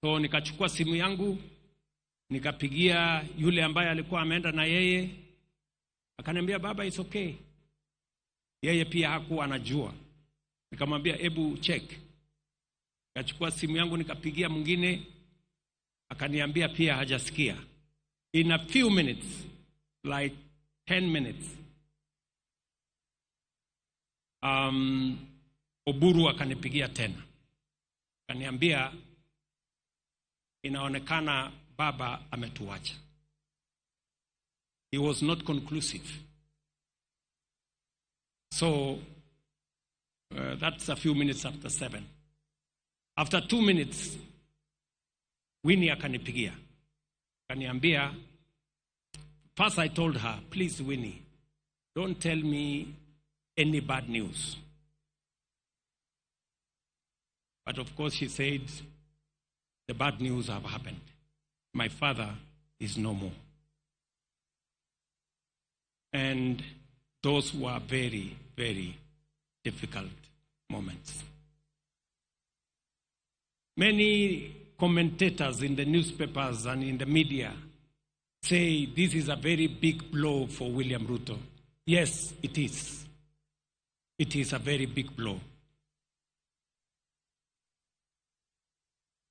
So nikachukua simu yangu nikapigia yule ambaye alikuwa ameenda na yeye, akaniambia baba, it's okay. Yeye pia hakuwa anajua. Nikamwambia hebu check. Nikachukua simu yangu nikapigia mwingine, akaniambia pia hajasikia. In a few minutes, like 10 minutes, Oburu akanipigia tena, akaniambia inaonekana baba ametuacha. He was not conclusive. So that's a few minutes after 7. After 2 minutes, Winnie akanipigia, akaniambia, first I told her, "Please, Winnie, don't tell me any bad news." But of course she said, "The bad news have happened. My father is no more." And those were very, very difficult moments. Many commentators in the newspapers and in the media say this is a very big blow for William Ruto. Yes, it is. It is a very big blow.